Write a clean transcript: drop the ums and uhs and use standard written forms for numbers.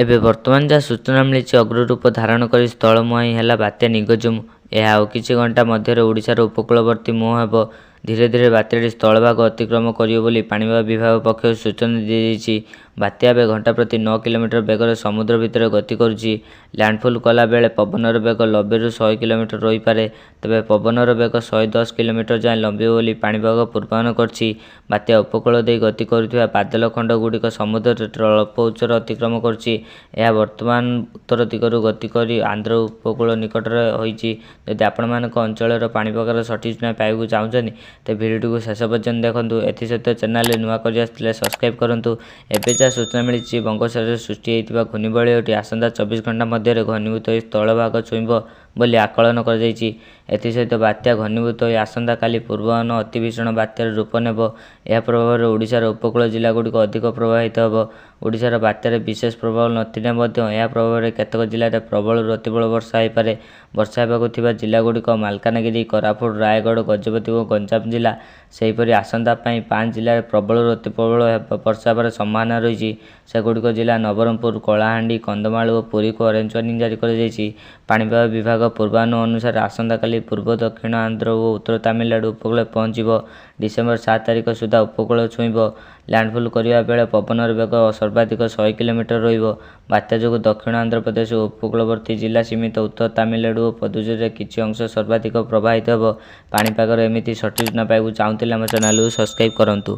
ଏବେ ବର୍ତ୍ତମାନ ଯାହା ସୂଚନା ମିଳିଛି, ଅଗ୍ରରୂପ ଧାରଣ କରି ସ୍ଥଳମୁହାଁ ହେଲା ବାତ୍ୟା ନିଗଜୁମ। ଏହା ଆଉ କିଛି ଘଣ୍ଟା ମଧ୍ୟରେ ଓଡ଼ିଶାର ଉପକୂଳବର୍ତ୍ତୀ ମୁହଁ ହେବ। ଧୀରେ ଧୀରେ ବାତ୍ୟାଟି ସ୍ଥଳଭାଗ ଅତିକ୍ରମ କରିବ ବୋଲି ପାଣିପାଗ ବିଭାଗ ପକ୍ଷରୁ ସୂଚନା ଦିଆଯାଇଛି। ବାତ୍ୟା ଏବେ ଘଣ୍ଟା ପ୍ରତି 9 କିଲୋମିଟର ବେଗରେ ସମୁଦ୍ର ଭିତରେ ଗତି କରୁଛି। ଲ୍ୟାଣ୍ଡଫଲ୍ କଲା ବେଳେ ପବନର ବେଗ 90ରୁ 100 କିଲୋମିଟର ରହିପାରେ। ତେବେ ପବନର ବେଗ 110 କିଲୋମିଟର ଯାଏଁ ଲମ୍ବିବ ବୋଲି ପାଣିପାଗ ପୂର୍ବାନୁମାନ କରିଛି। ବାତ୍ୟା ଉପକୂଳ ଦେଇ ଗତି କରୁଥିବା ବାଦଲ ଖଣ୍ଡଗୁଡ଼ିକ ସମୁଦ୍ର ଅଳ୍ପ ଉଚ୍ଚରେ ଅତିକ୍ରମ କରୁଛି। ଏହା ବର୍ତ୍ତମାନ ଉତ୍ତର ଦିଗରୁ ଗତି କରି ଆନ୍ଧ୍ର ଉପକୂଳ ନିକଟରେ ହୋଇଛି। ଯଦି ଆପଣମାନଙ୍କ ଅଞ୍ଚଳର ପାଣିପାଗର ସଠିକ୍ ସୂଚନା ପାଇବାକୁ ଚାହୁଁଛନ୍ତି, ତେବେ ଭିଡ଼ିଓଟିକୁ ଶେଷ ପର୍ଯ୍ୟନ୍ତ ଦେଖନ୍ତୁ। ଏଥିସହିତ ଚ୍ୟାନେଲରେ ନୂଆ କରି ଆସିଥିଲେ ସବସ୍କ୍ରାଇବ୍ କରନ୍ତୁ। ଏବେ ଯାହା ସୂଚନା ମିଳିଛି, ବଙ୍ଗୋପସାଗରରେ ସୃଷ୍ଟି ହୋଇଥିବା ଘୂର୍ଣ୍ଣିବଳୟଟି ଆସନ୍ତା 24 ଘଣ୍ଟା ମଧ୍ୟରେ ଘନୀଭୂତ ହୋଇ ସ୍ଥଳଭାଗ ଛୁଇଁବ ବୋଲି ଆକଳନ କରାଯାଇଛି। ଏଥିସହିତ ବାତ୍ୟା ଘନୀଭୂତ ହୋଇ ଆସନ୍ତାକାଲି ପୂର୍ବାହ୍ନ ଅତି ଭୀଷଣ ବାତ୍ୟାର ରୂପ ନେବ। ଏହା ପ୍ରଭାବରେ ଓଡ଼ିଶାର ଉପକୂଳ ଜିଲ୍ଲାଗୁଡ଼ିକ ଅଧିକ ପ୍ରଭାବିତ ହେବ। ଓଡ଼ିଶାର ବାତ୍ୟାର ବିଶେଷ ପ୍ରଭାବ ନଥିଲେ ମଧ୍ୟ ଏହା ପ୍ରଭାବରେ କେତେକ ଜିଲ୍ଲାରେ ପ୍ରବଳରୁ ଅତିପ୍ରବଳ ବର୍ଷା ହୋଇପାରେ। ବର୍ଷା ହେବାକୁ ଥିବା ଜିଲ୍ଲାଗୁଡ଼ିକ ମାଲକାନଗିରି, କୋରାପୁଟ, ରାୟଗଡ଼, ଗଜପତି ଓ ଗଞ୍ଜାମ ଜିଲ୍ଲା। ସେହିପରି ଆସନ୍ତା ପାଇଁ 5 ଜିଲ୍ଲାରେ ପ୍ରବଳରୁ ଅତି ପ୍ରବଳ ବର୍ଷା ହେବାର ସମ୍ଭାବନା ରହିଛି। ସେଗୁଡ଼ିକ ଜିଲ୍ଲା ନବରଙ୍ଗପୁର, କଳାହାଣ୍ଡି, କନ୍ଧମାଳ ଓ ପୁରୀକୁ ଅରେଞ୍ଜ ୱାର୍ଣ୍ଣିଂ ଜାରି କରାଯାଇଛି। ପାଣିପାଗ ବିଭାଗ ପୂର୍ବାନୁମାନ ଅନୁସାରେ ଆସନ୍ତାକାଲି ପୂର୍ବ ଦକ୍ଷିଣ ଆନ୍ଧ୍ର ଓ ଉତ୍ତର ତାମିଲନାଡୁ ଉପକୂଳରେ ପହଞ୍ଚିବ। ଡିସେମ୍ବର 7 ତାରିଖ ସୁଦ୍ଧା ଉପକୂଳ ଛୁଇଁବ। ଲ୍ୟାଣ୍ଡଫଲ୍ କରିବା ବେଳେ ପବନର ବେଗ ସର୍ବାଧିକ 100 କିଲୋମିଟର ରହିବ। ବାତ୍ୟା ଯୋଗୁଁ ଦକ୍ଷିଣ ଆନ୍ଧ୍ରପ୍ରଦେଶ ଓ ଉପକୂଳବର୍ତ୍ତୀ ଜିଲ୍ଲା ସମେତ ଉତ୍ତର ତାମିଲନାଡୁ ଓ ପୁଦୁଚେରୀର କିଛି ଅଂଶ ସର୍ବାଧିକ ପ୍ରଭାବିତ ହେବ। ପାଣିପାଗର ଏମିତି ସଠିକ୍ ସୂଚନା ପାଇବାକୁ ଚାହୁଁଥିଲେ ଆମ ଚ୍ୟାନେଲକୁ ସବସ୍କ୍ରାଇବ୍ କରନ୍ତୁ।